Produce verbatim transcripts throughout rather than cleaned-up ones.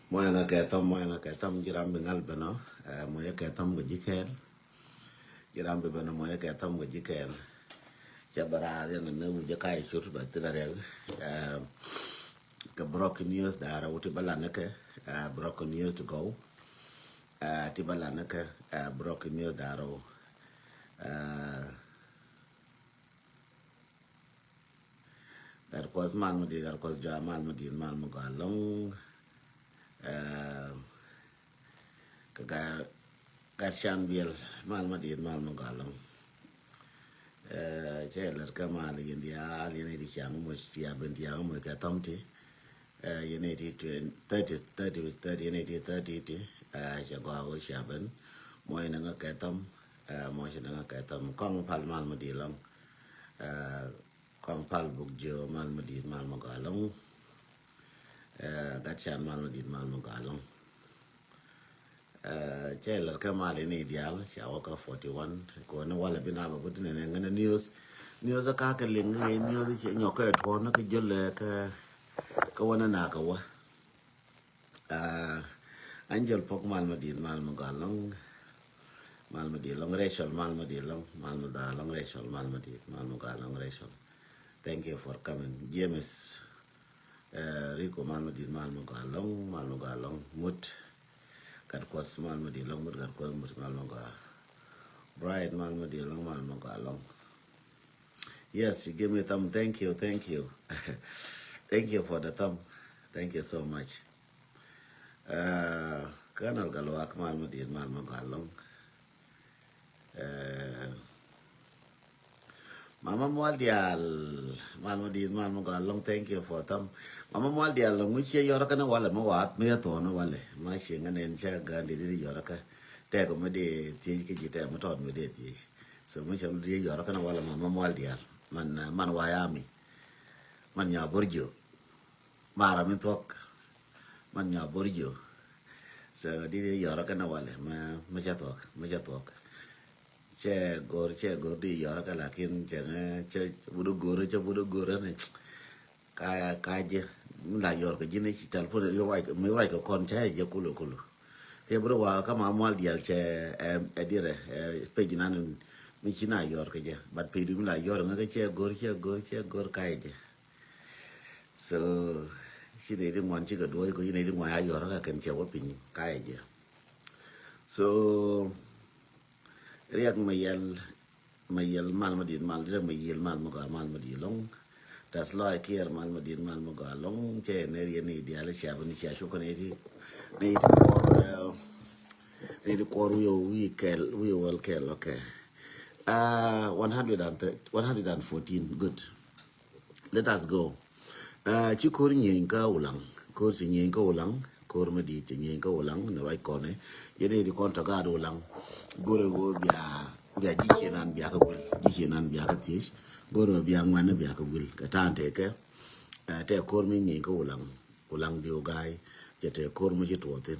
Moya nga kɛ thom, moya nga kɛ thom, jiram bi ngal beno. Moya kɛ thom ko jikɛl. Jiram bi beno, moya kɛ thom ko jikɛl. Ca bara yang ne wuje kai chut ba tila reg. Ke broken news daro ti balane ke broken news to go. Ti balane ke broken news daro. Gat Kuɔth mal mi dit, Gat Kuɔth jua mal mi dit, mal mi gɔaa lɔŋ. Kɛ gat, gat can biɛl mal mi dit, mal mi gɔaa lɔŋ. Cɛ lɛt kɛ mal yɛn diaal yɛn di ciaŋ moc cia ben diaal moc kɛ thɔm ti. Yɛn iti twenty, thirty, thirty, thirty, yɛn iti thirty ti. Cɛ gɔaa wä cia ben moc ni ŋa kɛ thɔm. Moc ni ŋa kɛ thɔm kɔŋ pal mal mi dit lɔŋ. Kɔŋ pal buk jiö mal mi dit, mal mi gɔaa lɔŋ. Gat can mal mi dit, mal mi gɔaa lɔŋ. Cɛ lɛr kɛ mal ini dial ca wä kä forty one. Ko ni walɛ bi na ba but ni ne ŋɛn news. News ka kɛ liŋ kɛ news cɛ nyɔk kɛ tuɔn kɛ jël kɛ kɛ wä na na kɛ wä. Angel Pok mal mi dit, mal mi gɔaa lɔŋ. Mal mi dit lɔŋ. Rachel mal mi dit lɔŋ, mal mi gɔaa lɔŋ. Rachel mal mi dit, mal mi gɔaa lɔŋ. Rachel, thank you for coming. James Rico mal mi dit, mal mi gɔaa lɔŋ, mal mi gɔaa lɔŋ. Mut Gat Kuɔth mal mi dit lɔŋ, Mut Gat Kuɔth, Mut mal mi gɔaa. Bright mal mi dit lɔŋ, mal mi gɔaa lɔŋ. Yes, you give me thumb. Thank you, thank you. Thank you for the thumb. Thank you so much. Colonel Galwak mal mi dit, mal mi gɔaa lɔŋ. Mama Mual dial, mal mi dit, mal mi gɔaa lɔŋ. Thank you for thumb. Mama Mual dial, ŋu cie yɔr kɛn walɛ mi wat mi yɛ thon walɛ ma cie ŋa nen ca gan di di yɔr kɛ. Tɛk mi di thiec kɛ ji tɛk mi tɔt mi di thiec. So mi cɛ lu di yɔr kɛn walɛ Mama Mual dial. Man, man waya mi. Man nya borjo. Mara mi thuɔk. Man nya borjo. So di di yɔr kɛn walɛ ma, ma ca thuɔk, ma ca thuɔk. Cɛ gor, cɛ gor di yɔr kɛ lakin cɛ ŋɛ, cɛ budu gor, cɛ budu gor ni. Ka, ka jɛ mi la yɔr kɛ ji̱n ci telephone mi ruac kɛ kɔn cɛ jɛ kulo kulo. Kɛ bro wa ka ma mual dial cɛ ɛ dirɛ page nan mi ci na yɔr kɛ jɛ. But page mi la yɔr ŋa kɛ cɛ gor, cɛ gor, cɛ gor ka jɛ. So ci ne di ŋuan ci kɛ duɔy ko ci ne di ŋuan a yɔr kɛ kɛn cɛ wä piny ka jɛ. So Riɛk Mayɛl, Mayɛl mal mi dit, mal dit, Mayɛl mal mi gɔaa, mal mi dit lɔŋ. Tas lɔc kiɛr mal mi dit, mal mi gɔaa lɔŋ. Cɛ nɛ riɛ ni diali cia bi ni cia cukɛ ni ti, ni ti kuɔr, ni ti kuɔr wiɛ wiɛ kɛl, wiɛ wäl kɛl, okay. One hundred and thirty, one hundred and fourteen, good. Let us go. Ci ko̱r nyieny kä Ulaŋ. Ko̱r ci nyieny kä Ulaŋ. Ko̱r mi di̱i̱t ci nyieny kä Ulaŋ ni ruac kɔni. Yɛn i̱ di kɔn tɔ gaat Ulaŋ. Go̱rɛ ɣöö bia, bia ji̱ cienan bia kä guil. Ji̱ cienan bia kä thiec. Go̱rɛ ɣöö bia ŋuɛn bia kä guil. Kɛ ta̱a̱n tëëkɛ. Tɛ ko̱r mi nyieny kä Ulaŋ. Ulaŋ diw ga̱a̱y. Cɛ tɛ ko̱r mi ci tuɔɔthin.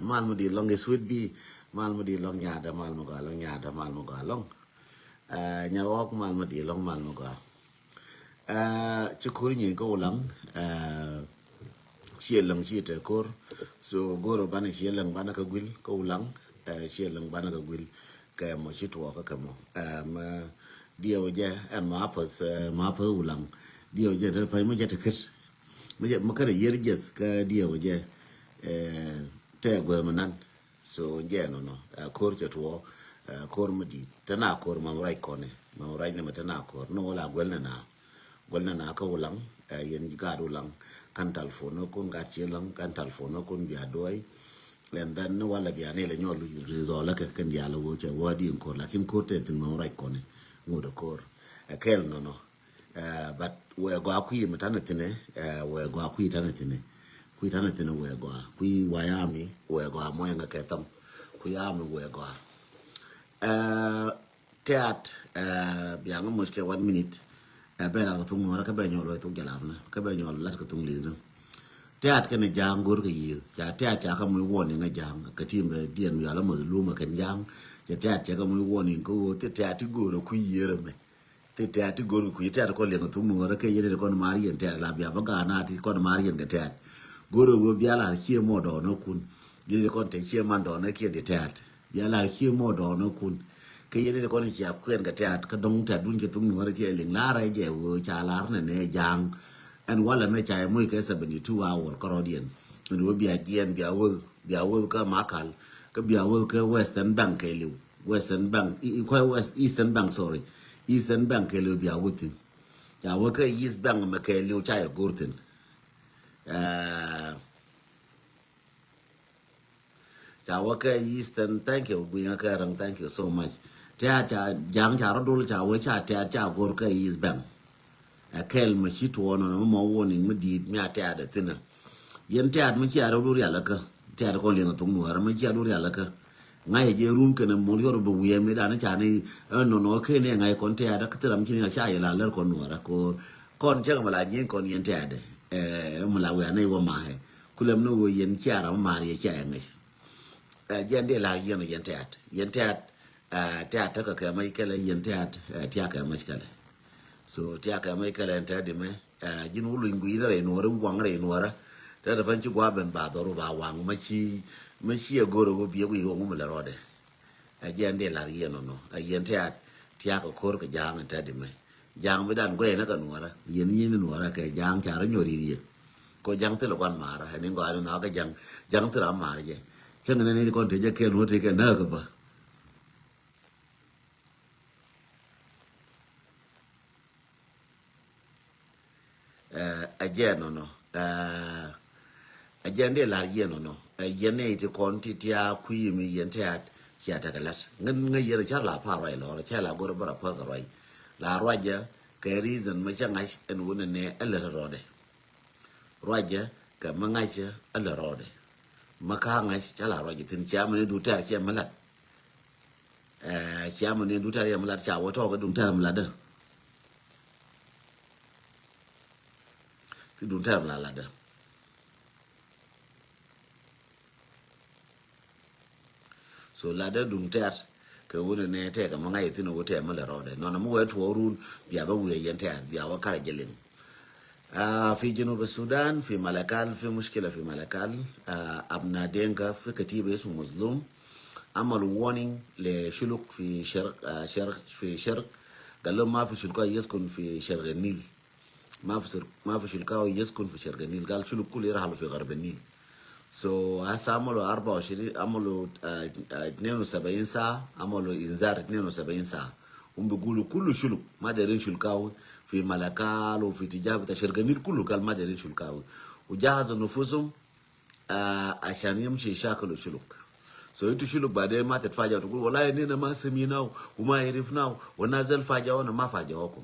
Mal mi di lɔŋ is with bi. Mal mi di lɔŋ nyaada, mal mi gɔaa lɔŋ nyaada, mal mi gɔaa lɔŋ. Nya ɣɔk mal mi di lɔŋ, mal mi gɔaa. Ci ko̱r nyieny kä Ulaŋ. Ciɛ läŋ ci tɛ ko̱r. So go̱r banɛ ciɛ läŋ banɛ kä guil kä Ulaŋ. Ciɛ läŋ banɛ kä guil. Kɛ mɔ ci tuɔɔkä kɛ mɔ. Mɛ diɛw jɛ ɛn ma päth, ma päth Ulaŋ. Diɛw jɛ tɛ päth mɛ jɛ tɛ kër. Mi kärɛ yier jiɛth kä diɛw jɛ tɛ guɛth mi nan. So jɛ nɔnɔ ko̱r cɛ tuɔ ko̱r mi di̱i̱t te na ko̱r mam ruac kɔni, mam ruac ni mi te na ko̱r ni wala guɛl ni na. Guɛl ni na kä Ulaŋ. Yɛn gaat Ulaŋ kan telephone ni kun, gaat ci Ulaŋ kan telephone ni kun bia duɔy. And then ni wala bia ni lɛ nyɔl ri dhɔlä kɛ kɛn dial wä cɛ wä di in ko̱r, lakin ko̱r te thin mam ruac kɔni. Ŋut ɛ ko̱r ɛ kɛl nɔnɔ. But wee gɔaa kui̱ mi tanɛ thi̱nɛ, wee gɔaa kui̱ tanɛ thi̱nɛ. Kui̱ tanɛ thi̱nɛ wee gɔaa. Kui̱ wayami wee gɔaa, moyɛ ŋa kɛ tham. Kui̱ ami wee gɔaa. Tɛat biaŋ muc kɛ one minute. Bɛ lar kɛ thuŋ nuɔrä kɛ bɛ nyɔl wee thuk jalapnä kɛ bɛ nyɔl lat kɛ thuŋ li̱thni. Tɛat kɛn ja̱a̱ŋ go̱r kɛ yiëth ca tɛat ca kä muc warning ŋa ja̱a̱ŋ kɛ tim bɛ diɛn wial amuth lum kɛn ja̱a̱ŋ. Cɛ tɛat ca kä muc warning kä ɣöö thi tɛat ti go̱r kui̱ yiëër ɛmɛ. Ti tɛ̈t ti go̱r kɛ kui̱ tɛ̈t kɔn liɛŋ thuk nuɔɔrä kɛ yɛn ti kɔn mar yɛn tɛ̈t la bia bä ga̱a̱n a ti kɔn mar yɛn kɛ tɛ̈t. Go̱rɛ wee bia lar cie mɔ dɔɔnä kun. Yɛn di kɔn te cie man dɔɔnä kiɛ di tɛ̈t. Bia lar cie mɔ dɔɔnä kun. Kä yɛn di kɔn cia kuɛn kɛ tɛ̈t kä dɔŋ tɛ̈t dun ci thuk nuɔrä cie liŋ lar ɛ jɛ wee ca lar nɛ nɛ ja̱a̱ŋ. Ɛn walɛ mɛ ca yɛ moc kɛ seventy two hour kärɔ̱diɛn. Ɛn wee bia jiɛn bia wee bia wee kä Makal kä bia wee kä Western Bank kɛ liw. Western Bank i kɔɛ West Eastern Bank, sorry. Eastern Bank kɛ liw bia wee thin. Ca wee kä East Bank mɛ kɛ liw ca yɛ go̱r thin. Ca wä kɛ Eastern, thank you, guiŋä kɛ räŋ, thank you so much. Tɛ̈t ca ja̱ŋ ca rɔ dol ca wä ca tɛ̈t ca go̱r kɛ East Bank. Ɛ kɛl mɛ ci tuɔɔn nɔ mɛ mɔ warning mɛ di̱i̱t mi a tɛ̈t ɛ thi̱n ɛ. Yɛn tɛ̈t mɛ cia rɔ dol rial ɛ kä tɛ̈t kɔn liɛŋ ɛ thok nuɔɔrä mɛ cia dol rial ɛ kä. Ŋa̱c ɛ jɛ run kɛnɛ mol yɔr bɛ wiɛn mi dan ca ni ɛ nɔnɔ kɛn ɛ ŋa̱c kɔn tɛ̈t ɛ kä thil ram ci ni ca yɛ la lɛr kɔn nuɔɔrä ko kɔn cɛ kɛ mɛ la nyiŋ kɔn yɛn tɛ̈t ɛ. Ɛ mɛ la wiɛn ɛ wä ma ɛ. Kulɛ mi ni wee yɛn cia ram maar yɛ cia yɛ ŋäc. Ɛ jiɛn dee la̱r yɛn ɔ yɛn tɛ̈t. Yɛn tɛ̈t, ɛ, tɛ̈t tekɛ kɛ mac kɛlɛ, yɛn tɛ̈t, ɛ, tiakɛ mac kɛlɛ. So tiakɛ mac kɛlɛ ɛn tɛ̈t di mɛ, ɛ, ji̱n wä luny gui̱i̱rä rɛy nuɔrä, waŋ rɛy nuɔrä. Tɛ̈t ɛ pan ci gua̱a̱ ben ba dhɔr wä ba waŋ, ma ci, ma ci ɛ go̱r ɛ wä biɛ wi̱i̱ wä ŋumɛ lɛ rɔɔdɛ. Ɛ jiɛn dee la̱r yɛn ɔnɔ. Ɛ yɛn tɛ̈t, tiakɛ ko̱r kɛ ja̱a̱ŋ ɛn tɛ̈t di mɛ. Ja̱a̱ŋ mi dan guɛy nä kɛ nuɔrä. Yɛn nyi ni nuɔrä kɛ ja̱a̱ŋ ca rɔ nyɔr yi̱ yɛ. Ko ja̱a̱ŋ thilɛ gua̱n ma̱a̱rä. Ɛn in gɔaa ni nhɔakä ja̱a̱ŋ, ja̱a̱ŋ thilɛ a ma̱a̱rä jɛ. Cäŋ nɛ ni kɔn te jɛ kɛɛl nuɔ̱t te kɛ nääk kɛ bä. Ɛ, ɛ jɛ nɔnɔ. Ɛ, ɛ jɛ ndɛ lar yɛ nɔnɔ. Ɛ yɛn nɛ iti kɔn ti tia kui̱ mi yɛn tɛ̈t cia tekɛ lat. Ŋän ŋä yɛn ca la par ruac lɔr, ca la gor bara par kɛ ruac. La ruac jɛ kɛ reason mɛ ca ŋa̱c ɛn wunɛ nɛ ɛ lät rɔɔdɛ. Ruacɛ kɛ mi ŋa̱cä a lät rɔɔdɛ. Mi ka ŋa̱c ca la ruacɛ thi̱n, cia mi ni duŋ tɛ̈r cia mi lat. Ɛ, cia mi ni duŋ tɛ̈r cia mi lat, ca wä tɔɔk kɛ duŋ tɛ̈r mi latdä. Ti duŋ tɛ̈r mi la latdä. So latdä duŋ tɛ̈r kɛ wunɛ nɛ tɛk kɛ mi ŋa̱c thi̱n wä tɛk mi lɛ rɔɔdɛ. Nɔnɔ mi wee tuɔɔk run bia bä wi̱i̱ yɛn tɛ̈r bia wä karɛ jɛ liŋ. Ah, fi Junub Sudan, fi Malakal, fi mushkila fi Malakal. Ah, abna Denka, fi katiba ismu Mazlum. Amal warning le shuluk fi sharq, ah, sharq, fi sharq. Gal lo ma fi shulka yaskun fi sharq Nil. Ma fi sur-, ma fi shulkawi yaskun fi sharq Nil. Gal shuluk kulu yarhalu fi garb Nil. So hasa amalu arba wa ishirin, amalu, ah, ah, itnain wa sabiin saa, amalu inzar itnain wa sabiin saa. Hum bigulu kulu shuluk ma dairin shulkawi fi Malakal wa fi tijah bita sharq Nil kulu gal ma dairin shulkawi. Wa jahazu nufusum, ah, ashan yamshi yishakilu shuluk. So itu shuluk baden ma titfaja wa tugul, wallahi nina ma saminahu wa ma arifnahu, wa nas del fajauna ma fajawakum.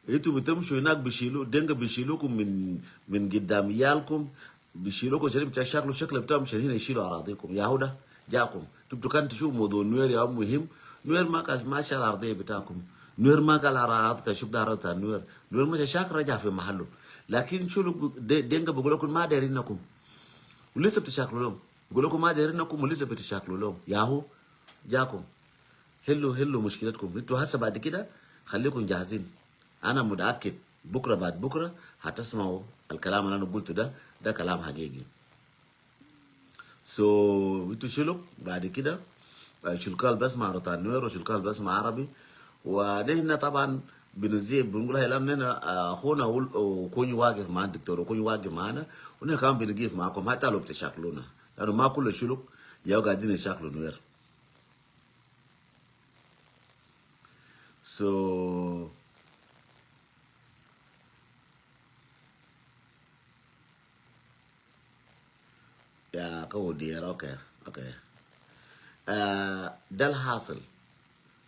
Itu bitamshu hinak bishilu, Denka bishilukum min, min gidam iyalkum, bishilukum ashan bita shaklu shakl bitam ashan hina yishilu aradikum. Yahuda, jakum. Tubu kan tishufu mawdu Nuer ya muhim. Nuer ma kal, ma shal ardiya bitakum. Nuer ma kal aradi ta shuf da aradi ta Nuer. Nuer ma shal shakl raja fi mahallu. Lakin shuluk de-, Denka bigulu lakum ma dairinakum. Wa lisa bitashaklu lom. Bigulu lakum ma dairinakum wa lisa bitashaklu lom. Yahu, jakum. Hillu, hillu mushkilatkum. Itu hasa baad kida, khalikum jahzin. Ana mutaakid, bukra baad bukra, hatasmau al kalam al ana gultu da, da kalam hagigi. So, itu shuluk, baad kida, ah, shulka al bisma rotan Nuer, wa shulka al bisma Arabi. Wa nihna taban binuzif, bingul hilan nihna, ah, akhuna ul-, Okuny wagif maana, Doktor Okuny wagif maana, wa nihna kaman binugif maakum, hatta lo bitashakluna. Lanu ma kullu shuluk, ya gaidin yishaklu Nuer. So, ya, ka wo dier, okay, okay. Ah, da al hasil.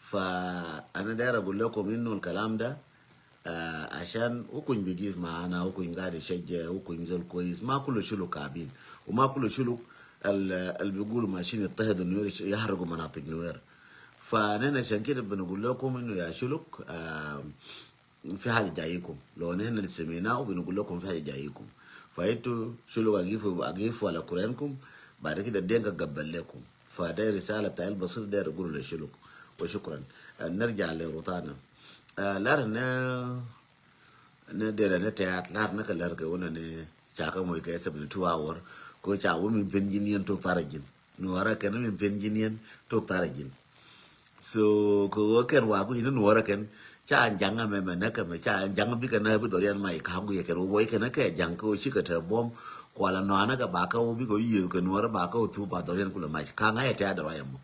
Fa ana dair agul lakum inu al kalam da, ah, ashan Okuny bigif maana, Okuny gaid yishaja, Okuny zol kwes, ma kullu shuluk kabin. Wa ma kullu shuluk al, al bigulu mashin yadtahidu Nuer, yahrigu manatik Nuer. Fa nihna ashan kida binugul lakum inu ya shuluk, ah, fi haja jayikum. Lo nihna li saminahu binugul lakum fi haja jayikum. Fa itu shuluk agifu, agifu ala kurenkum, baad kida Denka gabal lakum. Fa da risala bita al basit dair agulu le shuluk. Wa shukran. Ah, narja le rotana. Ah, lar ne, ne dera ne tɛ̈t, lar ne ka lar ke wuna ne Ca kɛ moc kɛ seventy two hour. Ko ca wä mi pen ji̱n yɛn tok tharɛ ji̱n. Nuɔrɛ kɛn mi pen ji̱n yɛn tok tharɛ ji̱n. So kɛ wä kɛn wa ku ji̱n nuɔrɛ kɛn ca jaŋ mɛ mɛ nɛ kɛ mɛ ca jaŋ bikɛ nɛ bi dhɔriɛn mac ka guiɛ kɛn wä kɛn kɛ jaŋ kɛ wä cikɛ tɛ buɔm. Kualɛ nɔanɛ kɛ ba kɛ wä bikɛ wä yiëth kɛ nuɔrɛ ba kɛ wä thup ba dhɔriɛn kulɛ mac ka ŋa̱c ɛ tɛ adɔrɔ yɛ mɔ.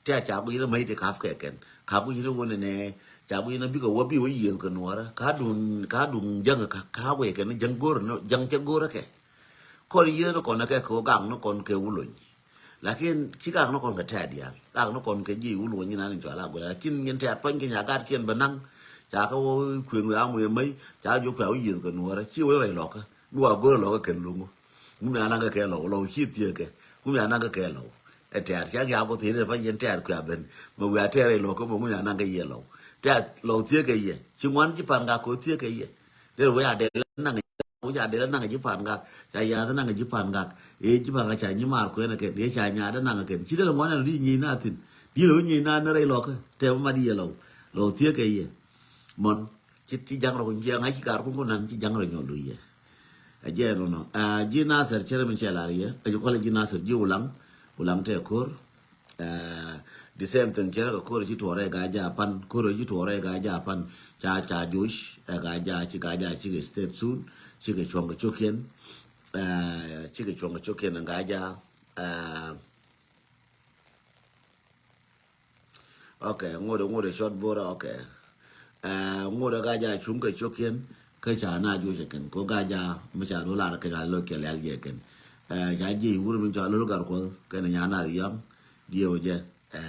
Tɛ̈ ca guic ni mäc ti kap kɛ kɛn. Ka guic ni wun ni nɛ. Ca guic ni bikɛ wä bi wä yiëth kɛ nuɔrä. Ka duŋ, ka duŋ jäŋ ka, ka guic kɛn jäŋ go̱r ni, jäŋ cɛ go̱rä kɛ. Kɔn yiëë ni kɔn kɛ kɛ gak ni kɔn kɛ wulony. Lakin ci gak ni kɔn kɛ tɛ̈t diaal. Gak ni kɔn kɛ ji̱ wulony ni nan in cua la guic. Lakin nyin tɛ̈t pany kɛ nya gat kiɛn bɛ naŋ. Ca kɛ wä kueŋ wä am wä mäc. Ca jɔ kua wä yiëth kɛ nuɔrä. Ci wä rɛy lɔkä. Mi wa go̱r lɔkä kɛn luŋu. Ŋumi anaŋ kɛ kɛ lɔw, lɔw ci thiek kɛ. Ŋumi anaŋ kɛ kɛ lɔw. Ɛ tɛ̈r ca giak ku thiec rɛ pa yɛn tɛ̈r kuɛ ben. Mɛ wiaa tɛ̈r ilɔ kä mɛ ŋuny anaŋ kɛ yɛ lɔw. Tɛ̈r lɔw thiek kɛ yɛ. Ci ŋuan ji̱ pa̱n gak kɛ thiek kɛ yɛ. Dee wiaa dee la naŋ, wiaa dee la naŋ ji̱ pa̱n gak. Ca yath naŋ ji̱ pa̱n gak. Ee ji̱ pa̱n gak ca nyi maar kuɛn kɛn. Ee ca nyaat naŋ kɛn. Ci dee la ŋuan ɛn ri nyi na thin. Di la wi̱ny nyi na ni rɛy lɔkä. Tɛ̈r ma di yɛ lɔw. Lɔw thiek kɛ yɛ. Mɔn. Ci, ci jaŋ rɔ kun jiɛ ŋa̱c ci gar kun kun nan ci jaŋ rɔ nyol du yɛ. A jɛ no no. A ji̱ Nasir cɛrɛ mi cɛ lar yɛ. A ji̱ kɔlɛ ji̱ Nasir ji̱ Ulaŋ. Ulaŋ tɛ ko̱r. A, the same thing cɛrɛ kɛ ko̱r ci tuɔrɛ ga ja pan. Ko̱r ci tuɔrɛ ga ja pan. Ca, ca Josh. Ɛ ga ja ci ga ja ci kɛ step soon. Ci kɛ cuɔŋ kɛ ciokiɛn. A, ci kɛ cuɔŋ kɛ ciokiɛn ga ja. A, Ok, ŋot, ŋot cɔt borɛ, ok. Ɛ, ŋot ɛ ga ja cuŋ kɛ ciokiɛn, kä ca na juɔc ɛ kɛn. Ko ga ja mi ca lo lar kɛ ca lo kɛ lial jɛ kɛn. Ɛ, ca jiɛ wur mi ca lo gar kuɔth, kɛn nya na riam, diɛ wä jɛ. Ɛ,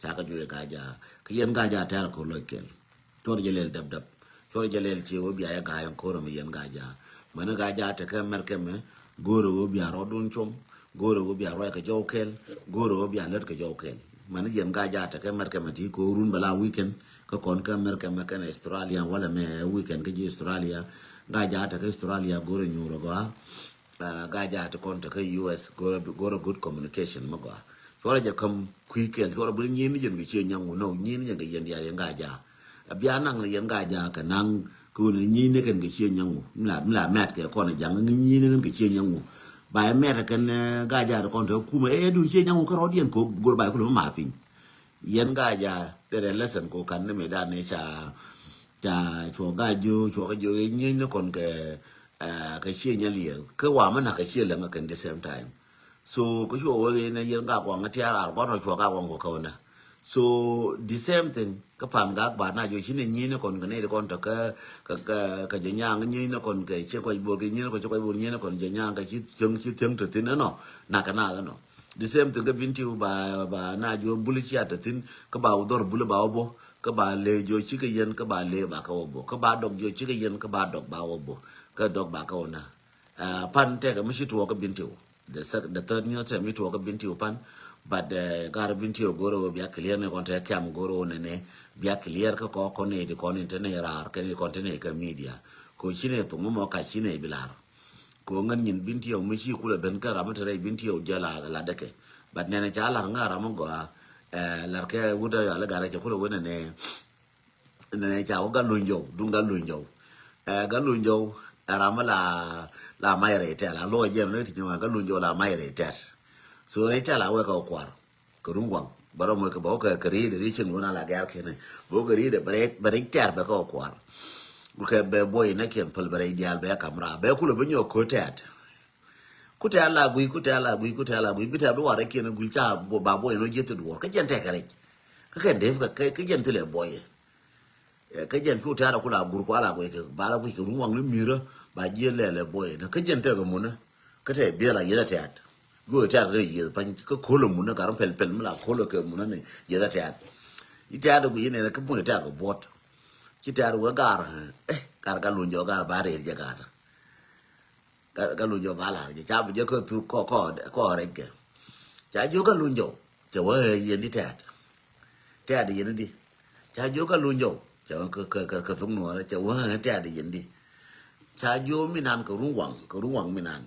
ca kɛ juɔc ɛ ga ja. Kä yɛn ga ja tɛr ko lo kɛl. Cuɔr jɛ lɛl däp däp. Cuɔr jɛ lɛl cie wä bia yɛ ga̱a̱c ɛn ko̱r ɛmɛ yɛn ga̱a̱c ja̱a̱. Mäni ga̱a̱c ja̱a̱ tekɛ mɛr kɛmɛ. Go̱o̱rɛ wä bia rɔɔdun com. Go̱o̱rɛ wä bia ruac kɛ jɔw kɛl. Go̱o̱rɛ wä bia lät kɛ jɔw kɛl. Mäni yɛn ga̱a̱c ja̱a̱ tekɛ mɛr kɛmɛ ti ko̱o̱run bɛ la weekend. Kä kɔn kä mɛr kɛmɛ kɛn Australia walɛ mɛ weekend kä ji̱ Australia. Ga̱a̱c ja̱a̱ tekɛ Australia go̱o̱rɛ nyuur ɛ gɔaa. Ɛ, ga̱a̱c ja̱a̱ ti kɔn tekɛ U S go̱o̱rɛ, go̱o̱rɛ good communication mɛ gɔaa. Cuɔrɛ jɛ käm kui̱ kɛl cuɔrɛ bi nyi̱i̱n ni jɛn kɛ cie nyaŋ wun nɔ nyi̱i̱n ni jɛn kɛ yɛn diaal yɛn ga̱a̱c ja̱a̱. Ɛ bia naŋ ni yɛn ga̱a̱c ja̱a̱ kɛ naŋ kɛ wun ni nyi̱i̱n ni kɛn kɛ cie nyaŋ wun. Mi la, mi la mɛt kɛ kɔn ja̱a̱ ni nyi̱i̱n ni kɛn kɛ cie nyaŋ wun. Ba yɛ mɛt kɛn, ɛ, ga̱a̱c ja̱a̱ ti kɔn tekɛ kumɛ, ɛ, dun cie nyaŋ wun kärɔɔdiɛn kɛ go̱r ba yɛ kulɛ mi ma piny. Yɛn ga̱a̱c ja̱a̱ derɛ lesson kɛ wun ka̱n ni mi dan ni ca, ca cuɔ ga̱a̱c jiö, cuɔ kä jiö, ɛ, nyi̱i̱n ni kɔn kɛ, ɛ, kɛ cie nyɛ liɛth. Kä wa mi nak kɛ cie läŋ kɛn the same time. So kä cuɔ wee ni yɛn ka kuaŋ tiaar ar kɔn ɔ cuɔ ka kuaŋ kɔ käwä nä. So the same thing kä pan gak ba na jɔ ci ni nyi̱i̱n ni kɔn kɛ ni kɔn tɔ kä, kä, kä, kä jɛ nyaŋ nyi̱i̱n ni kɔn kɛ cieŋ kɔc bor kɛ nyi̱i̱n ni kɔn cieŋ kɔc bor nyi̱i̱n ni kɔn jɛ nyaŋ kɛ ci thiäŋ ci thiäŋ tɔ thi̱n ɛnɔ. Nak kɛ naath ɛnɔ. The same thing kä bin ti wä ba, ba na jɔ bul cia tɔ thi̱n kä ba wä dhɔr bul ba wä bɔ kä ba le jɔ ci kɛ yɛn kä ba le ba kä wä bɔ kä ba dɔk jɔ ci kɛ yɛn kä ba dɔk ba wä bɔ kä dɔk ba kä wä nä. Ɛ, pan tɛkɛ mi ci tuɔɔk kä bin tiw. The sec-, the third news tɛ mi tuɔɔk kä bin tiw pan. But, ɛ, gar bin tiw go̱rɛ wä bia clear ni kɔn tɛ kiam go̱rɛ wä nɛnɛ. Bia clear kä kɔ kɔn ni di kɔn ni tɛ ni raar kɛ ni kɔn tɛ ni kɛ media. Ko ci ni thum mɔ ka ci ni bi lar. Ko ŋän nyin bin tiw mi ci kulɛ ben kä ram mi tɛ rɛy bin tiw jɛ la, la dɛkɛ. But nɛnɛ ca lar ŋa ram mi gɔaa. Ɛ, lar kɛ wut a yɔ la gar cɛ kulɛ wä nɛnɛ. Nɛnɛ ca wä Gatluny Jɔw, duŋ Gatluny Jɔw. Ɛ, Gatluny Jɔw ɛ ram mi la, la mac rɛy tɛt, a lo̱k ɛ jɛn ni ti nyɔŋ Gatluny Jɔw la mac rɛy tɛt. So rɛy tɛt la wek kɛ kuar kɛ ruŋ waŋ. Bɛ rɔ moc kɛ bɛ wä kɛ, kɛ ri̱i̱dɛ ri cieŋ wun a la gɛr kɛn. Bɛ wä kɛ ri̱i̱dɛ bɛ rɛy, bɛ rɛy tɛt bɛ kɛ kuar. Kɛ bɛ buɔy nɛ kiɛn päl bɛ rɛy diaal bɛ kam raar. Bɛ kulɛ bi nyɔk ko̱ tɛt. Ku tɛ̈r la guic, ku tɛ̈r la guic, ku tɛ̈r la guic. Bi tɛ̈r duɔɔr rɛc kiɛn guic ca ba buɔy nɔ jieth ti duɔɔr. Kä jɛn tɛkɛ rɛc. Kä kɛn dee kä, kä jɛn thilɛ buɔyɛ. Ɛ, kä jɛn cu tɛ̈r ku la gur ku ala guic kɛ, ba la guic kɛ run waŋ ni mi̱rä, ba jieth lɛl ɛ buɔyɛ. Kä jɛn tɛkɛ munä. Kä tɛ biɛl a yieth a tɛ̈t. Guic tɛ̈t rɛc yieth pany, kä ko̱l ɛ munä, gar pɛl pɛl mi la ko̱l ɛ kɛ munä ni yieth a tɛ̈t. I̱ tɛ̈t guic inɛ kä munä tɛ̈t kɛ buɔt. Ci tɛ̈t wee gar, ɛ, gar Gatluny Jɔw gar ba rɛc jɛ gar. Gat-, Gatluny Jɔw ba lar jɛ, ca bi jɛ kä thuk kɔ, kɔ, kɔ rɛc kɛ. Ca jiök Gatluny Jɔw, cɛ wä ɛ yɛn di tɛ̈t. Tɛ̈t yɛn di. Ca jiök Gatluny Jɔw, cɛ wä kä, kä, kä, kä thuk nuɔrɛ, cɛ wä ɛ tɛ̈t yɛn di. Ca jiök mi nan kɛ run waŋ, kɛ run waŋ mi nan.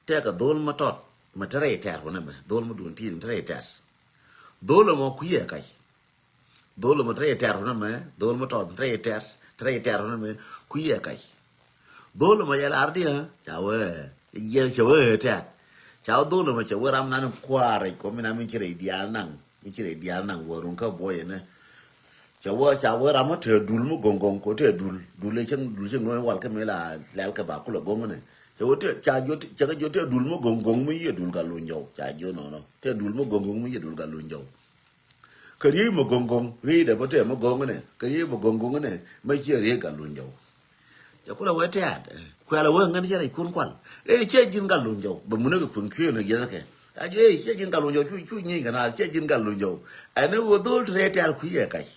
Tɛkɛ dhol ma tɔt, ma te rɛy tɛ̈t wä nɛ mɛ, dhol ma duun ti̱i̱t ma te rɛy tɛ̈t. Dhol ɛmɔ kui̱ ɛ kac. Dhol mɛ te rɛy tɛ̈r wä nɛ mɛ, dhol mɛ tɔt mɛ te rɛy tɛ̈r, te rɛy tɛ̈r wä nɛ mɛ, kui̱ ɛ kac. Dhol mɔ yɛ lar di, ɛ? Ca wee. Jiɛn cɛ wee tɛt. Ca wee dhol mɔ cɛ wee ram nan kuaar rɛc kɔ mi na mi ci rɛc diaal naŋ. Mi ci rɛc diaal naŋ wä run kä buɔyɛ ni. Ca wee, ca wee ram mɔ te dul mɔ goŋ goŋ kɔ te dul. Dul cäŋ, dul cäŋ nɔ wal kä mi la lɛl kɛ ba kulɛ goŋ ni. Ca wee te, ca jɔ, ca kɛ jɔ te dul mɔ goŋ goŋ mi yɛ dul gal luny jɔw. Ca jɔ nɔnɔ. Te dul mɔ goŋ goŋ mi yɛ dul gal luny jɔw. Kä riey mɔ goŋ goŋ, riey dɛ bä te mɔ goŋ ni. Kä riey mɔ goŋ goŋ ni, mɛ ciɛ riey gal luny jɔw. Cɛ kulɛ wee tɛt, ɛ, kuɛl a wee ŋän cɛ rɛc kun kual. Ɛ, ciɛ ji̱n gal luny jɔw. Bɛ munä kɛ kueŋ kuëë ni yɛthɛ kɛ. A jɛ, ɛ, ciɛ ji̱n gal luny jɔw, cu, cu nyieny kɛ naath, ciɛ ji̱n gal luny jɔw. Ɛn ɛ wee dhol te rɛy tɛt kui̱ ɛ kac.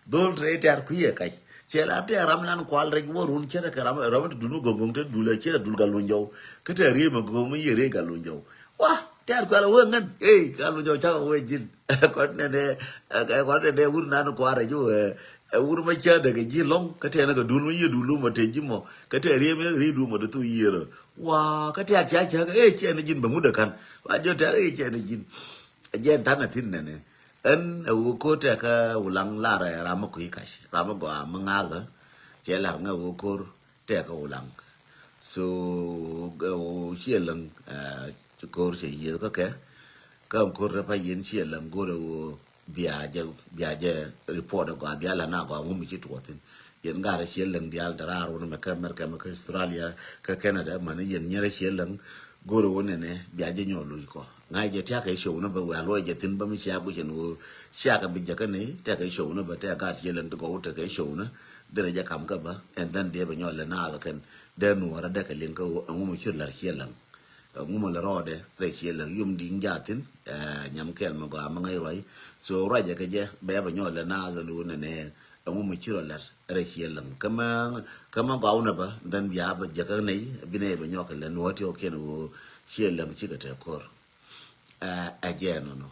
Dhol te rɛy tɛt kui̱ ɛ kac. Cɛ la tɛt ram nan kual rɛc wä run cɛ rɛ kɛ ram, ram te dul mi go̱ŋ go̱ŋ te dul ɛ ciɛ dul gal luny jɔw. Kä te riey mɔ go̱ŋ mi yiëë riey gal luny jɔw. Wa, tɛt kuɛl a wee ŋän. Ɛ, gal luny jɔw cakɛ wee ji̱n. Kɔn nɛnɛ, ɛ, kɔn nɛnɛ wur nan kual rɛc wä, ɛ, wur ma cä dɛ kɛ ji̱ lɔŋ. Kä tɛn kɛ dul mi yiëë dul mɔ te ji̱ mɔ. Kä te riey mi riey dul mɔ te thu yiëë rɔ. Wa, kä tɛt ca cä kɛ, ɛ, ciɛ ni ji̱n bɛ mut ɛ kan. Wa jɔ tɛt, ɛ, ciɛ ni ji̱n. Ɛ jɛn tan a thin nɛnɛ. Ɛn ɛ wä ko̱r tɛkɛ Wulaŋ lar ɛ ram mi kui̱ kac. Ram mi gɔaa mi ŋa̱thä. Cɛ lar ŋɛ wä ko̱r tɛkɛ Wulaŋ. So, ɛ wä ciɛ läŋ, ɛ, ci ko̱r cɛ yieth kä kɛ. Kä ɛn ko̱r tɛ pa yɛn ciɛ läŋ go̱r ɛ wä bia jɛ, bia jɛ report ɛ gɔaa, bia la na gɔaa ŋum ci tuɔthin. Yɛn garɛ ciɛ läŋ diaal dɛ raar wun mɛ kä America, mɛ kä Australia, kä Canada, mani yɛn nyɛrɛ ciɛ läŋ. Go̱rɛ wä nɛnɛ bia jɛ nyɔk luc kɔ. Ŋa̱c jɛ tiakä i̱ show ni bä wɛ̈ɛ̈ luɔc jɛ thi̱n bä mi cia guic ɛn ɣöö cia kɛ bi jɛ kä ni tiakä i̱ show ni bä tɛk gaat ciɛ läŋ ti gɔw tɛkɛ i̱ show ni. Derɛ jɛ kam kä bä, and then dee bɛ nyɔk lɛ naath kɛn. Dee nuɔɔrä dee kɛ liŋ kä ɣöö ɛŋu mi ci lär ciɛ läŋ. Ɛŋu mi lɛ rɔɔdɛ rɛy ciɛ läŋ yom di̱i̱ŋ jaa thi̱n, ɛ, nyam kɛl mi gɔaa mi ŋäc ruac. So ruacɛ kɛ jɛ bɛ bɛ nyɔk lɛ naath ɛn ɣöö nɛnɛ ɛŋu mi ci rɔ lɛr rɛy ciɛ läŋ. Kä mɛ, kä mɛ gɔaa wunɛ bä, then bia bä jɛ kä nɛy, bi nɛy bɛ nyɔk kɛ lɛ nuɔ̱ɔ̱t yɔkiɛn ɣöö ciɛ läŋ cikɛ te ko̱r. Ɛ, ɛ jɛ nɔnɔ.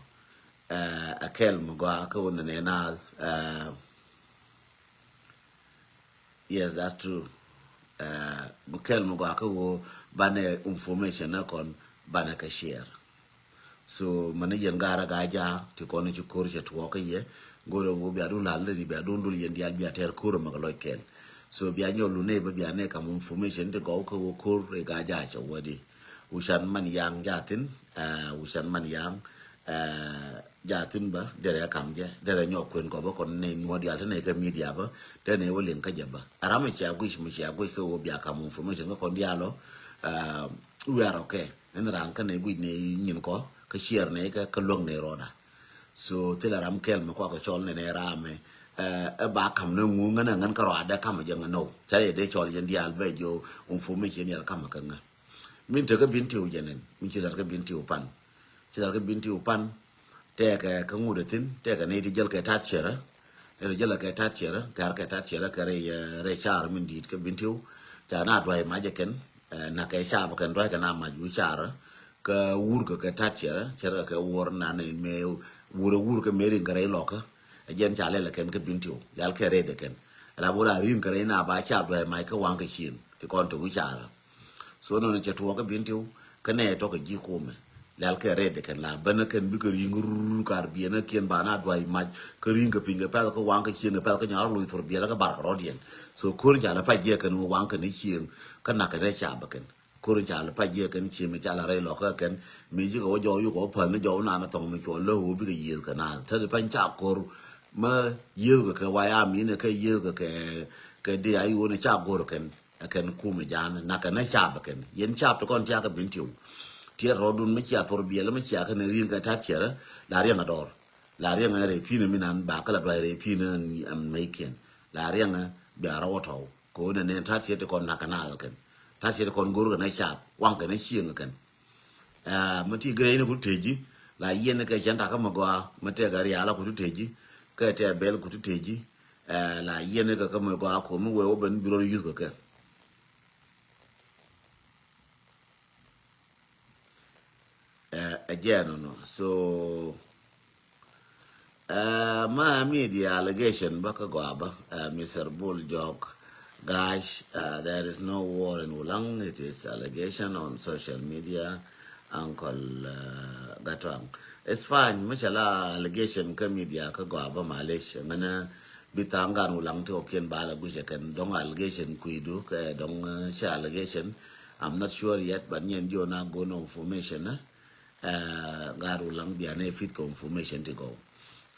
Ɛ, ɛ kɛl mi gɔaa kä wunɛ nɛ naath, ɛ, yes, that's true. Ɛ, mi kɛl mi gɔaa kä ɣöö banɛ information nɛ kɔn banɛ kɛ share. So mani yɛn gaarä gaa jaak ti kɔn ci ko̱r cɛ tuɔɔk kä yɛ. Go̱rɛ wä bia dun lal ni bia dun dul yɛn diaal bia tɛr ko̱r mɛ kɛ lɔc kɛl. So bia nyɔk lu nɛ bä bia nɛ kam information ti gɔw kä wä ko̱r ɛ gaa jaak cɛ wä di. Wucan man yaŋ jathin, ɛ, wucan man yaŋ, ɛ, jathin bä derɛ kam jɛ derɛ nyɔk kuen kɔ bä kɔn nɛ nuɔ diaal ti nɛ kɛ media bä derɛ nɛ wä liŋ kä jɛ bä. Ɛ ram mi cia guic mi cia guic kä wä bia kam information kä kɔn diaal ɔ, ɛ, wiar ɔ kɛ. Ɛn raan kä nɛ guic nɛ nyin kɔ kä ciɛɛr nɛ kä kä luäŋ nɛ rɔɔda. So thilɛ ram kɛl mi kuakɛ cɔl nɛ nɛ ram mɛ, ɛ, ɛ ba kam nɛ ŋu ŋän ɛ ŋän kä rɔɔdɛ kam jɛ ŋän nɔw ca yɛ dee cɔl jɛ diaal bɛ jo information yɛl kam kä ŋä. Min tekä bin tiw jɛ nɛn min ci lat kä bin tiw pan. Ci lat kä bin tiw pan. Tɛkɛ kä ŋut ɛ thin tɛkɛ nɛ ti jäl kɛ tat cɛrä. Nɛ ti jäl kɛ tat cɛrä kɛ ar kɛ tat cɛrä kɛ rɛ, ɛ, rɛ car min di̱i̱t kä bin tiw. Ca na duay mac ɛ kɛn. Ɛ, na kɛ cap kɛn dua̱ckɛ na mac wi̱i̱ car. Kä wurkɛ kɛ tat cɛrä cɛrä kɛ wur na ni mɛ wurɛ wurkɛ mɛ riŋ kɛ rɛy lɔkä. Ɛ jɛn ca lɛl kɛn kä bin tiw lɛl kɛ rɛy dɛ kɛn. Ala bor a riŋ kɛ rɛy na ba cap dua̱c mac kä waŋ kɛ cieŋ ti kɔn te wi̱i̱ car. So nɔnɔ cɛ tuɔɔk kä bin tiw kä nɛ tɔk kɛ ji̱ kumɛ. Lɛl kɛ rɛt kɛn la bänä kɛn bikɛ ri̱ŋ rur kar biɛnä kiɛn ba na duay mac kä ri̱ŋ kɛ piny kɛ pɛl kä waŋ kɛ cieŋ kɛ pɛl kä nyar luc thor biɛlä kä bar kɛ rɔ̱diɛn. So ko̱r ca lɛ pac jiɛ kɛn waŋ kɛn i̱ cieŋ kä nak kɛn ɛ ca bä kɛn. Ko̱r ca lɛ pac jiɛ kɛn cieŋ ca lɛ rɛy lɔk kä kɛn mi ji̱ kɛ wä jɔw yuk kɛ wä päl ni jɔw nan thɔŋ mi cuɔ lä wä bikɛ yiëth kɛ nan. Tädi pany ca ko̱r mä yiëth kɛ kɛ waya mi ni kɛ yiëth kɛ kɛ kɛ di a yuɔni ca go̱r kɛn. Ɛ kɛn kumɛ jan nak kɛn ɛ cap ɛ kɛn yɛn cap ti kɔn tiak kɛ bin tiw. Tiɛt rɔɔdun mi cia thor biɛl mi cia kɛn ri̱ŋ kɛ tat cɛrɛ la riɛŋ a dɔr. La riɛŋ a rɛy pi̱n mi nan ba kä la duay rɛy pi̱n ɛn mɛy kiɛn. La riɛŋ a bia rɔw a tɔw kɛ wä nɛ nɛn tat cɛrɛ ti kɔn nak kɛ naath ɛ kɛn. Tat cɛrɛ ti kɔn go̱r kɛn ɛ cap waŋ kɛn ɛ cieŋ ɛ kɛn. Ɛ mi ti gɛrɛ in ku ti teji la yɛn kɛ cɛn takä mi gɔaa mi tɛk a riala ku ti teji kɛ tɛ bɛl ku ti teji. Ɛ la yɛn kɛ kä mi gɔaa ku mi wee wä ben bi rɔ yuth kɛ kɛ. Ɛ ɛ jɛ nɔnɔ so. Uh, my media allegation bä kä gɔaa bä, uh, Mister Bull Jok, gosh, uh, there is no war in Wulang. It is allegation on social media, Uncle, uh, Gatwang. It's fine. Mɛ cɛ la allegation kä media kä gɔaa bä, malish. Mɛnɛ Bi tha̱a̱ŋ gan Wulaŋ ti kɔ̱kiɛn ba la guic ɛ kɛn dɔ̱ŋ allegation kui̱du kɛ dɔ̱ŋ, eh, cɛ allegation. I'm not sure yet, but nyiɛn jiɔ na go̱n information, eh, eh, gan Wulaŋ bia nɛ fit kɛ information ti gɔw.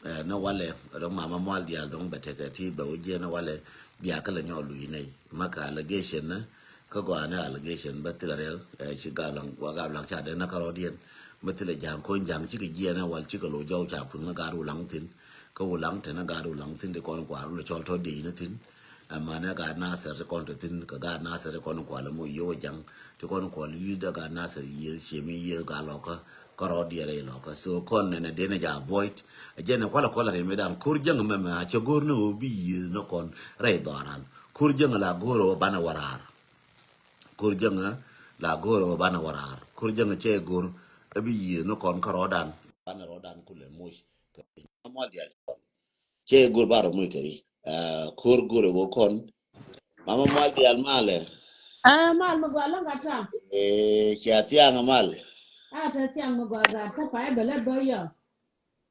Eh, na walɛ dɔ̱ŋ Mama Mual diaal dɔ̱ŋ bɛ tekɛ ti bɛ wä jiɛn na walɛ bia kä lɛ nyɔk luc nɛy. Ma kɛ allegation, eh, kä gɔaa ni allegation bä thilɛ rɛl, eh, ci gan Wulaŋ, wa gan Wulaŋ ca dee na kä rɔɔdiɛn. Bä thilɛ ja̱a̱ŋ ko̱ny ja̱a̱ŋ cikɛ jiɛn na wal cikɛ lo̱c jɔw ca kuth na gan Wulaŋ thin. Kä Wulaŋ te na gan Wulaŋ thin ti kɔn kual lɛ cɔl tɔ dee ni thin. Ɛmɛ nɛ gaat Nasir ti kɔn te thin, kɛ gaat Nasir ti kɔn kual mɔ yiëë wä jaŋ, ti kɔn kual yiëë da gaat Nasir yiëë, ciɛ mi yiëë gaat lɔkä, kä rɔɔdiɛn rɛy lɔkä. So kɔn nɛnɛ dee nɛ ja avoid. Ɛ jɛn ɛ kualɛ kualɛ rɛy mi dan ko̱r jäŋ mɛmɛ a cɛ go̱r ni ɣöö bi yiëë ni kɔn rɛy dhɔran. Ko̱r jäŋ la go̱r ɣöö banɛ wä raar. Ko̱r jäŋ la go̱r ɣöö banɛ wä raar. Ko̱r jäŋ cɛ go̱r ɛ bi yiëë ni kɔn kä rɔɔdan. Banɛ rɔɔdan kulɛ moc. Kɛ mual dial. Cɛ go̱r ba rɔ muc kɛ ri. Ah, ko̱r go̱r ɛ wä kɔn. Mama Mual dial malɛ. Ah, mal mi gɔaa lɔŋ ka tɔŋ. Eh, cia thiaŋ mal. Ah, te thiaŋ mi gɔaa gat kä pay bɛ lɛ bä yɔ.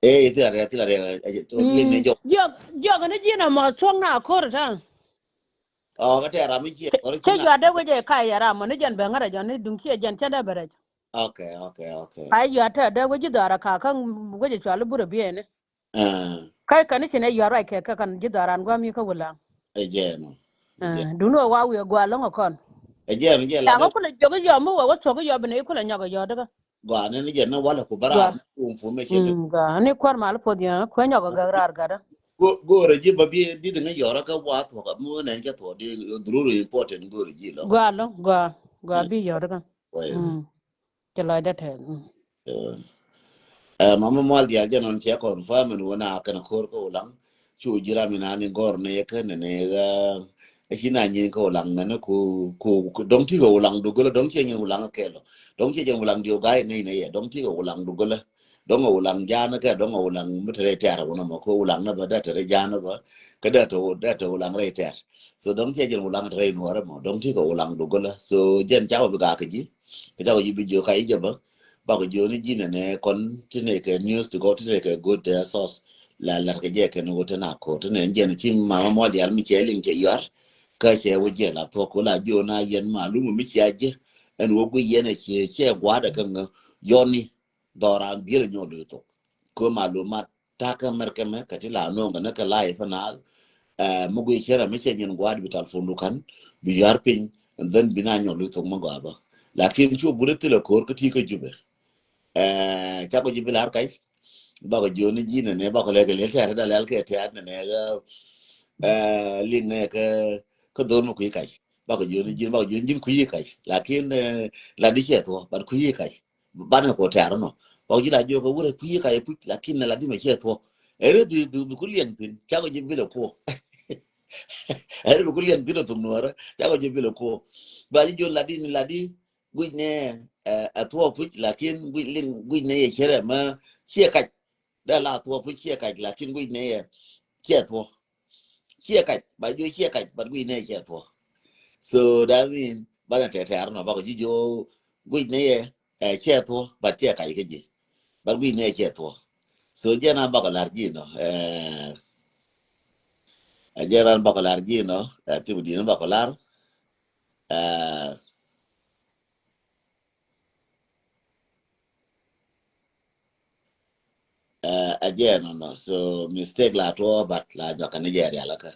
Eh, thila rɛ, thila rɛ, eh, to lin ne jok. Jok, jok ni jin a mɔ thuɔŋ na ko̱r ta. Oh, ka tɛ ram mi cie, kɔr cɛ jɔ de wec ɛ ka yɛ ram mɔ ni jɛn bɛ ŋa̱r a jɔ ni duŋ cie jɛn cɛ dɛ bɛ rɛc. Okay, okay, okay. Ka yɔ tɛ de wec dhɔra ka, ka wec cɔal burɛ biɛ ni. Ah. Kai kani cin ɛ yuar ruac kɛ kɛ kan ji̱ dhɔran guami kä Wulaŋ. Ɛ jɛn ɔ. Ah, duni wä wa wiɛ gua lɔŋ ɔ kɔn. Ɛ jɛn ɔ, jɛn la. Kulɛ jɔk yɔ mi wä wä thuɔk yɔ bi ni kulɛ nyɔk yɔ dika. Gua ni ni jɛn ni walɛ ku bara information. Mm, gua ni kuar mal puɔth yɛ kuɛ nyɔk gak rar gada. Go, go rɛ ji̱ ba bi di di ni yɔra ka wa thuɔk mi wä nɛn kɛ thuɔk di dhururi important go rɛ ji̱ lɔ. Gua lɔ, gua, gua bi yɔ dika. Why is it? Mm. Cɛ lɔcdä tɛth. Mm. Eh, eh, Mama Mual diaal jɛ nɔn cɛ confirm ni wä na kɛn ko̱r kä Wulaŋ. Cu ji̱ ram mi na ni gɔr ni yɛ kɛn ni ɣä. Ɛ ci na nyin kä Wulaŋ ŋän ku, ku, ku dɔŋ ti kä Wulaŋ dugulä, dɔŋ cɛ nyin Wulaŋ kɛl. Dɔŋ cɛ jɛn Wulaŋ diɔ gai ni ni yɛ, dɔŋ ti kä Wulaŋ dugulä. Dɔŋ a Wulaŋ janä kɛ, dɔŋ a Wulaŋ mi te rɛy tɛr wä na mɔ, kä Wulaŋ na bä, dɛ te rɛy janä bä. Kä dɛ te, dɛ te Wulaŋ rɛy tɛr. So dɔŋ cɛ jɛn Wulaŋ te rɛy nuɔrä mɔ, dɔŋ ti kä Wulaŋ dugulä. So jɛn ca wä bi gak ji̱. Kɛ ca wä ji̱ bi jiök ka i̱ jɛ bä. Bak jiök ni ji̱ nɛ nɛ kɔn ti nɛ kɛ news ti gɔw ti nɛ kɛ good, eh, source. La lat kɛ jɛ kɛ ni wä ti na ko̱r ti nɛ jɛn ci Mama Mual diaal mi cɛ liŋ cɛ yuar. Kä cɛ wä jɛ la thuɔk kɛ la jiök na yɛn malum mi cia jɛ. Ɛn wä gui yɛn ɛ cɛ, cɛ gua̱dɛ kä ŋä yɔni. Dhɔran biel nyɔk luth thok. Kɛ malumat ta̱kä mɛr kɛmɛ kɛ ti la no̱o̱ŋ kɛ ni kɛ live na. Eh, mi gui cɛ rɛ mi cɛ nyin gua̱a̱t bi telephone du kan bi yua̱r piny, and then bi na nyɔk luth thok mi gɔaa bä. Lakin cu burɛ thilɛ ko̱r kä ti kä Jubɛ. Eh, cakɔ ji̱ bi lar kac. Bakɔ jiök ni ji̱ nɛnɛ bakɔ lɛ kɛ lɛl tɛ̈r da lɛl kɛ tɛ̈r nɛnɛ ɣä. Eh, liŋ nɛ kɛ, kɛ dhor mi kui̱ kac. Bakɔ jiök ni ji̱n, bakɔ jiök ni ji̱n kui̱ kac. Lakin, eh, la di cɛ thuɔ, but kui̱ kac. Banɛ kɔ tɛ̈r nɔ. Bak ji̱ la jiök kɛ wurɛ kui̱ kac puc, lakin la di mɛ cɛ thuɔ. Ɛrɛ bi, bi, bi ku liɛŋ thin, cakɔ ji̱ bilɛ kuɔ. Ɛrɛ bi ku liɛŋ thin ɔ thuk nuɔrɛ, cakɔ ji̱ bilɛ kuɔ. Ba ji̱ jiök la di ni la di, guic nɛ, eh, ɛ thuɔ puc, lakin guic liŋ, guic nɛ yɛ cɛ rɛ mɛ ciɛ kac. Dee la thuɔ puc ciɛ kac, lakin guic nɛ yɛ ciɛ thuɔ. Ciɛ kac, ba jiök ciɛ kac, but guic nɛ yɛ ciɛ thuɔ. So that mean, banɛ tɛ̈r tɛ̈r nɔ, bakɔ ji̱ jiök guic nɛ yɛ, eh, ciɛ thuɔ, but ciɛ kac kä ji̱. But guic nɛ yɛ ciɛ thuɔ. So jɛn an bakɔ lar ji̱ nɔ, eh, jɛn an bakɔ lar ji̱ nɔ, eh, thim di̱n bakɔ lar. Eh, eh, a jɛ nɔnɔ. So mistake la tuɔ, but la nyɔk ni jɛ rial kä.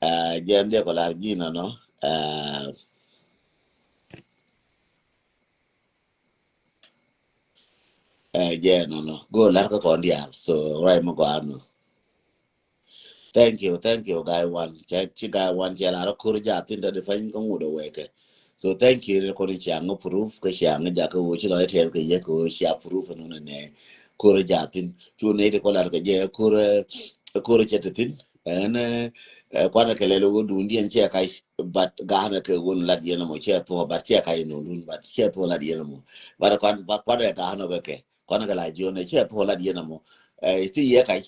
Eh, jɛ ndɛ kɔ lar ji̱ nɔnɔ. Eh, eh, jɛ nɔnɔ. Go lar kä kɔn dial. So right mi gɔaa nɔ. Thank you, thank you, guy one. Cɛ, ci guy one cɛ lar ko̱r jathin dɛ di pany kä ŋut ɛ wɛkɛ. So thank you, ri kɔn cia ŋä proof, kä cia ŋä jakä wä ci lɔ tɛth kɛ yɛ kɛ wä cia proof nunɛ nɛ ko̱r jathin. Cu nɛ ti kɔ lar kɛ jɛ ko̱r, ko̱r cɛ ti thin. Ɛn, eh, kuanɛ kɛ lɛl wä dun diɛn cɛ kac, but ga̱a̱nɛ kɛ wun lat yɛn mɔ cɛ thuɔ, but cɛ kac nundun, but cɛ thuɔ lat yɛn mɔ. But kuan, but kuanɛ ga̱a̱nɛ kɛ kɛ, kuanɛ kɛ la jiɔnɛ cɛ thuɔ lat yɛn mɔ. Eh, ti yɛ kac.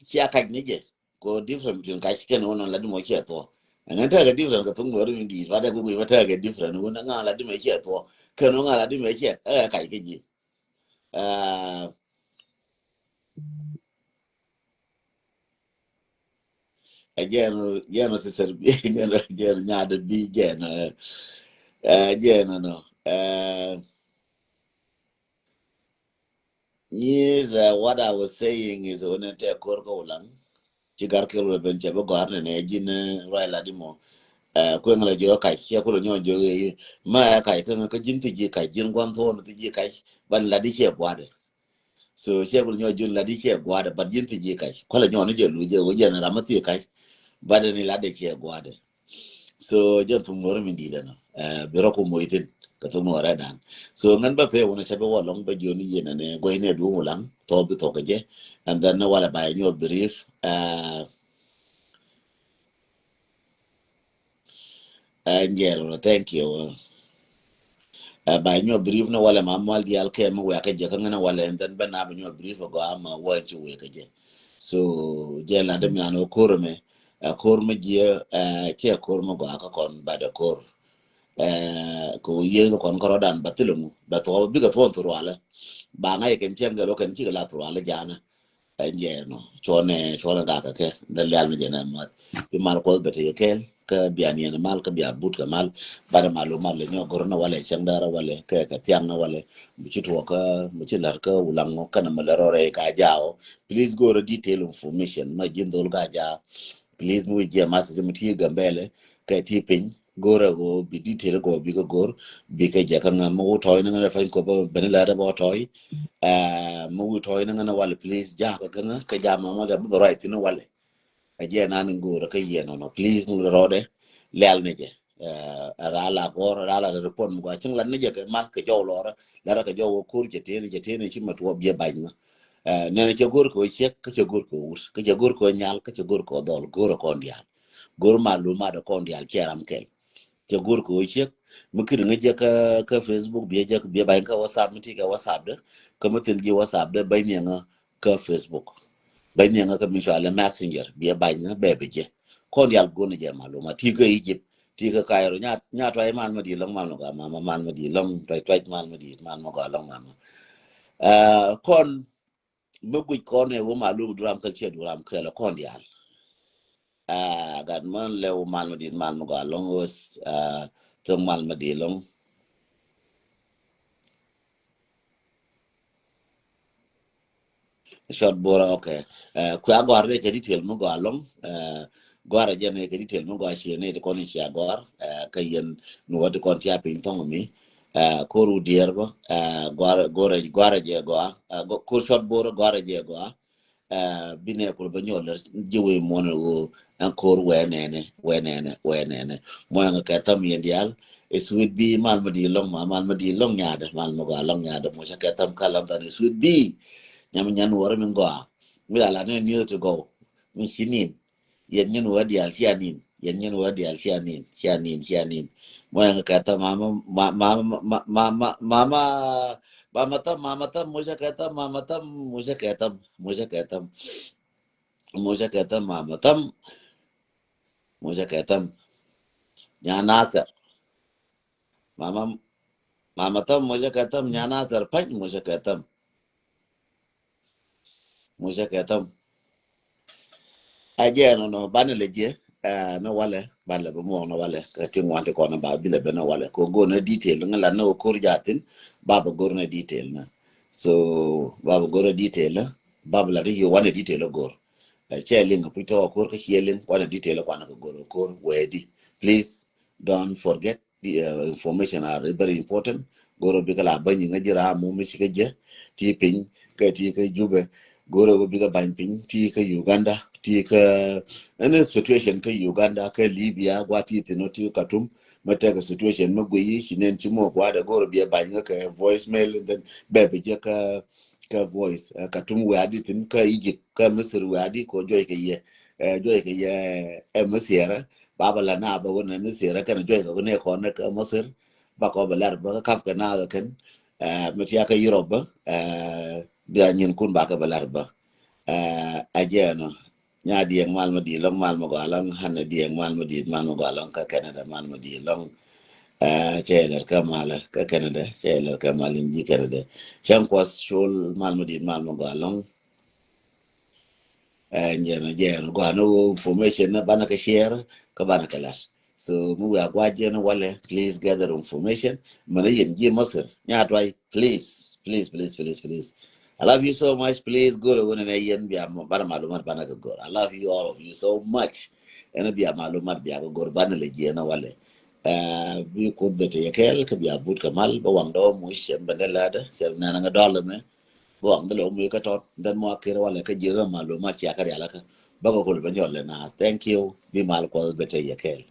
Cia kac ni jɛ. Ko different between kac kɛn wun lat mɔ cɛ thuɔ. Ɛŋɛn tekɛ different kɛ thuk nuɔri ni di̱i̱t, ba dɛ kukui ba tekɛ different wun ŋa lat mɛ cɛ thuɔ. Kɛn wun ŋa lat mɛ cɛ, ɛ kac kɛ ji̱. Ah, Ɛ jɛn, jɛn sister bi, jɛn, jɛn nyaat bi, jɛn, ɛ, ɛ, jɛn nɔ. Ɛ, nyi is, ɛ, what I was saying is, when ɛ tɛ ko̱r kä Ulaŋ. Ci gar kɛ Ulaŋ ben cɛ bi gɔ̱a̱r nɛ nɛ ji̱n, ɛ, ruac la di mɔ. Ɛ, kueŋ la jiök kac, ciɛ kulɛ nyɔk jiök i̱, ma ɛ kac kä ŋä kä ji̱n thi ji̱ kac, ji̱n gua̱n thuɔ̱ɔ̱n thi ji̱ kac, ban la di ciɛ gua̱a̱dɛ. So ciɛ kulɛ nyɔk jiök la di ciɛ gua̱a̱dɛ, but ji̱n thi ji̱ kac. Kualɛ nyɔk ni jɛ luc jɛ wä jɛn ram mi thi kac, but ni la di ciɛ gua̱a̱dɛ. So jɛn thuk nuɔri min di̱i̱t ɛnɔ, ɛ, bi rɔ ku moc thi̱n kɛ thuk nuɔri ɛdan. So ŋän bä pee wunɛ cɛ bi wä lɔŋ bä jiɔni yɛn ɛnɛ guɛy ni duŋ Ulaŋ thɔɔk bi thɔɔk kɛ jɛ. And then walɛ ba nyuɔth brief, ɛ, ɛ, njɛɛl wunɛ, thank you. Ɛ, ba nyuɔth brief ni walɛ ma mual diaal kɛ mi wɛ̈kä jɛ kä ŋän walɛ, and then bä na bi nyuɔth brief agɔ ama wä ci wɛ̈kä jɛ. So jɛ la dɛ mi an wä ko̱r mɛ, ɛ, ko̱r mɛ jiɛ, ɛ, cɛ ko̱r mɛ gɔaa kä kɔn ba dɛ ko̱r. Ɛ, kɛ wä yiëë kɔn kärɔ̱dan ba thilɛ ŋu, ba thuɔ̱k, bikɛ thuɔ̱k thurualɛ. Ba ŋa̱c kɛn cɛn kɛ lo̱k kɛn cikɛ la thurualɛ janɛ. Ɛ, jɛ nɔ, cuɔnɛ, cuɔnɛ gakɛ kɛ, dɛ lial ni jɛ nɛ math. Bi mal Kuɔth bɛ te kɛ kɛl, kä bia niɛn mal, kä bia but kɛ mal. Ba dɛ mal wä mal lɛ nyɔ gor nɛ walɛ, cɛŋ dara walɛ, kɛ, kɛ thiaŋ nɛ walɛ. Mi ci tuɔk kä, mi ci lar kä Ulaŋ ɔ, kɛnɛ mi lɛ rɔrɛ ka jaw. Please go rɛ detail information, ma ji̱n dhol ka jaw. Please mi wi̱c jiɛ message mi ti Gambɛlɛ, kɛ ti piny, go̱rɛ ɣöö bi detail gɔɔ bikɛ go̱r, bikɛ jɛ kä ŋa̱ mi wä tɔ̱ɔ̱c ni ŋa̱ rɛ fany kɔ bä ben lɛ rɛ bä tɔ̱ɔ̱c. Ɛ, mi wä tɔ̱ɔ̱c ni ŋa̱ walɛ, please, ja̱a̱k kä ŋa̱, kɛ ja̱a̱k mama dɛ bä ruac thi̱n walɛ. Ɛ jɛ nan in go̱rɛ kä yɛn nɔnɔ, please, mi rɔɔdɛ, lɛl ni jɛ. Ɛ, ɛ ra la gɔr, ɛ ra la report mi gɔaa, cieŋ lat ni jɛ kɛ math kɛ jɔw lɔrä, lɛrä kɛ jɔw wä ko̱r cɛ teni, cɛ teni ci ma tuɔ biɛ ba̱ny ŋa̱. Ɛ, nɛnɛ cɛ go̱r kɛ wä ciek, kä cɛ go̱r kɛ wä wut, kä cɛ go̱r kɛ wä nyal, kä cɛ go̱r kɛ wä dhɔl, go̱r ɛ kɔn diaal. Go̱r malumat ɛ kɔn diaal, cɛ ram kɛl. Cɛ go̱r kɛ wä ciek, mi kiri ŋä jɛ kä, kä Facebook, biɛ jɛ, biɛ ba̱ny kä WhatsApp, mi ti kɛ WhatsApp dɛ, kä mi thil ji̱ WhatsApp dɛ, ba̱ny ni ŋä kä Facebook. Ba̱ny ni ŋä kä mi cualɛ Messenger, biɛ ba̱ny ŋä bɛ bi jɛ. Kɔn diaal go̱r ni jɛ malumat, ti kä Egypt, ti kä Cairo, nya, nya tuay mal ma di lɔŋ mal ma gɔaa mama, mal ma di lɔŋ, tuay tuay mal ma di, mal ma gɔaa lɔŋ mama. Ɛ, kɔn, mi guic kɔn ɛ wä malum duram kɛl ciɛ duram kɛl kɔn diaal. Ɛ, gat män lɛ wä mal ma di, mal ma gɔaa lɔŋ wä, ɛ, thok mal ma di lɔŋ. Short bora, okay. Ɛ, kua gɔar rɛ kɛ detail mi gɔaa lɔŋ. Ɛ, gɔar rɛ jɛ nɛ kɛ detail mi gɔaa ciɛ nɛ ti kɔn i̱ cia gɔar. Ɛ, kä yɛn ni wä ti kɔn tia piny thɔŋ mi. Ɛ, ko̱r wä diɛɛr bä. Ɛ, gɔar, gɔar, gɔar rɛ jɛ gɔaa. Ɛ, gɔ-, ko̱r short bora gɔar rɛ jɛ gɔaa. Ɛ, bi nɛ kul bä nyɔl lɛ ji̱ wee muɔn ɛ ɣöö ɛn ko̱r wee nɛnɛ, wee nɛnɛ, wee nɛnɛ. Mɔ ɛn kɛ thäm yɛn diaal, ɛ sweet bi mal mi di lɔŋ ma, mal mi di lɔŋ nyaadɛ, mal mi gɔaa lɔŋ nyaadɛ, mɔ cɛ kɛ thäm ka lɔŋ than ɛ sweet bi. Nyam nyan wä rɛ min gɔaa. Mi la la ni ni̱eth ti gɔw. Mi ci nin. Yɛn nyin wä diaal cia nin. Yɛn nyin wä diaal cia nin. Cia nin, cia nin. Mɔ ɛn kɛ thäm mama, ma, ma, ma, ma, ma, mama, mama thäm, mama thäm, mɔ cɛ kɛ thäm, mama thäm, mɔ cɛ kɛ thäm, mɔ cɛ kɛ thäm. Mɔ cɛ kɛ thäm, mama thäm. Mɔ cɛ kɛ thäm. Nya Nasir. Mama, mama thäm, mɔ cɛ kɛ thäm, nya Nasir pa̱ny, mɔ cɛ kɛ thäm. Mɔ cɛ kɛ thäm. Ɛ jɛ nɔnɔ, banɛ lɛ jɛ, ɛ, ni walɛ, banɛ lɛ bä muɔk ni walɛ, kɛ ti ŋuan ti kɔn ba bi lɛ ben ni walɛ. Kɛ go̱r ni detail, ŋä lat ni wä ko̱r jathin, ba bä go̱r ni detail ni. So, ba bä go̱r ni detail, ba bä lat ni yɛ wanɛ detail go̱r. Ɛ, cɛ liŋ, puc tɔk a ko̱r kä ciɛ liŋ, wanɛ detail, wanɛ kɛ go̱r a ko̱r, wɛ di. Please, don't forget, the, uh, information are very important. Go̱r a bikɛ la bä nyiŋ a ji̱ ram mɔ mi ci kä jɛ, ti piny, kɛ ti kä Jubɛ. Go̱r a bikɛ bany piny, ti kä Uganda, ti kä, any situation kä Uganda, kä Libya, gua ti thin ɔ ti Katum, mi tekɛ situation mi guiy ci nɛn ci mɔ gua dɛ go̱r a bi a bany ŋä kɛ voice mail, and then bɛ bi jɛ kä, kä voice, ɛ, Katum wɛ a di thin, kä Egypt, kä Misir wɛ a di kɔ juɔc kɛ yɛ, ɛ, juɔc kɛ yɛ, ɛ, Misir, ba bä la na bä wä nɛ Misir, kɛn juɔc kɛ wä nɛ kɔn nɛ kä Misir, ba kɔ bä lar bä kä kap kɛ na kɛn, ɛ, mi tia kä Europe bä, ɛ, bia nyin kun ba kɛ bä lar bä. Ɛ, a jɛ nɔ. Nya Diɛŋ mal ma di lɔŋ, mal ma gɔaa lɔŋ, Hanɛ Diɛŋ mal ma di, mal ma gɔaa lɔŋ kä Canada, mal ma di lɔŋ. Ɛ, cɛ lɛr kä mal kä Canada, cɛ lɛr kä mal in ji̱ Canada. Cɛŋ Kuɔth Col mal ma di, mal ma gɔaa lɔŋ. Ɛn jɛn jɛn gɔaa ni wä information ni banɛ kɛ share kä banɛ kɛ lat. So mi wiaa gua̱c jɛn walɛ, please gather information. Mɛn a yɛn ji̱ Masir nya tuay, please, please, please, please, please. I love you so much. Please go to wun ni yɛn bia banɛ malumat banɛ kɛ gor. I love you, all of you, so much. Ɛn bia malumat bia kɛ gor banɛ lɛ jiɛn walɛ. Bi Kuoth bɛ te yɛ kɛɛl kä bia but kɛ mal bä waŋ dɔɔ muc cɛ bɛ ni lat cɛ nɛn ŋä dɔl mɛ. Bä waŋ dee lɛ wä muc kä tɔt, then mɔ a ker walɛ kä jiɛ ɣä malumat cia kä rial kä. Bä kɛ kul bä nyɔl lɛ na. Thank you. Bi mal Kuɔth bɛ te yɛ kɛɛl.